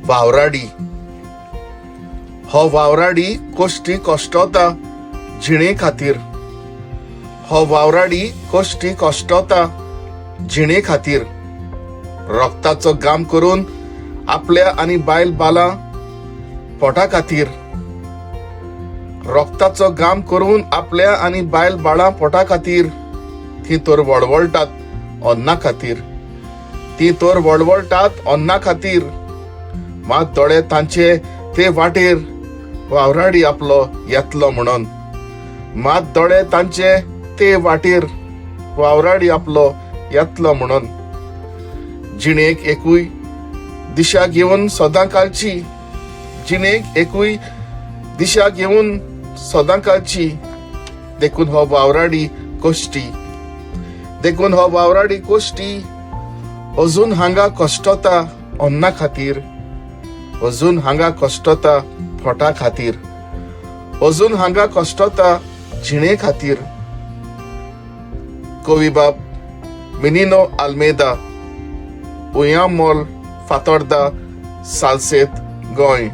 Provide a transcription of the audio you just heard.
वावराडी. हो वावराडी कश्टी कश्टोता जिणे खातीर. हो वावराडी कश्टी कश्टोता जिणे खातीर. रक्ताचो घाम करून आपल्या आनी बायल बालां पोटा खातीर. रक्ताचो घाम करून आपल्या आनी बायल बाळां पोटा खातीर ती तर वळवळटात अन्ना खातीर. ती तर वळवळटात अन्ना खातीर. मात दोळे तांचे ते वाटेर, वावराडी आपलो येतलो म्हणून. मात दोळे तांचे ते वाटेर, वावराडी आपलो येतलो म्हणून. जिणेक एकूय दिशा घेवन सदां कालची. जिणेक एकूय दिशा घेवन सदां कालची. देखून हो वावराडी कश्टी. देखून हो वावराडी कश्टी अजून हांगा कश्टता अन्ना खातीर. अजून हांगा कश्टता पोटा खातीर. अजून हांगा कश्टता जिणे खातीर. कवी बाब मिनिनो आल्मेदा, उयामोल, फातोर्दा, सालसेत, गोंय.